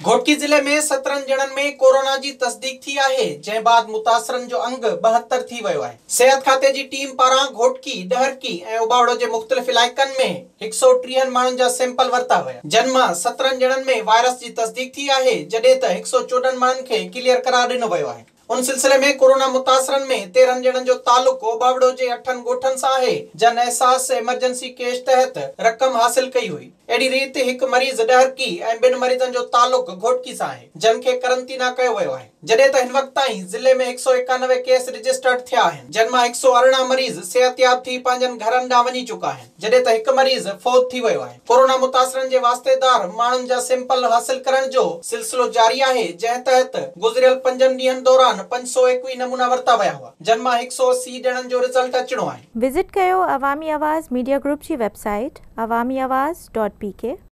گهوٽڪي ضلعي ۾ 17 ڄڻن ۾ ڪورونا جي تصديق ٿي آهي، جنهن بعد متاثرن جو انگ 72 ٿي ويو آهي. صحت کاتي جي ٽيم پاران گهوٽڪي، ڏهرڪي ۽ اوٻاوڙو جي مختلف علائقن ۾ 130 ماڻهن جا سيمپل ورتا ويا، جن مان 17 ڄڻن ۾ وائرس جي تصديق ٿي آهي، جڏهن ته 114 ماڻهن کي ڪليئر قرار ڏنو ويو آهي. ان سلسلي ۾ ڪورونا متاثرن ۾ 13 ڄڻن جو تعلق اوٻاوڙو جي اٺن ڳوٺن سان آهي، جن احساس ايمرجنسي ڪيش تحت رقم حاصل ڪئي هئي. اهڙي ريت هڪ مريض ڏهرڪي ۽ ٻن مريضن جو تعلق گهوٽڪي سان آهي، جن کي قرنطينه ڪيو ويو آهي. جڏهن ته هن وقت تائين ضلعي ۾ 191 ڪيس رجسٽرڊ ٿيا آهن، جن مان 118 مريض صحتياب ٿي پنهنجن گهرن ڏانهن وڃي چڪا آهن، جڏهن ته هڪ مريض فوت ٿي ويو آهي. ڪورونا متاثرن جي واسطيدار ماڻهن جا سيمپل حاصل ڪرڻ جو سلسلو جاري آهي، جنهن تحت گذريل پنجن ڏينهن دوران 521 نمونا ورتا ويا هئا، جن مان 180 ڄڻن جو رزلٽ اچڻو آهي. وزٽ ڪيو عوامي آواز ميڊيا گروپ جي web site Awami Awaz dot P K.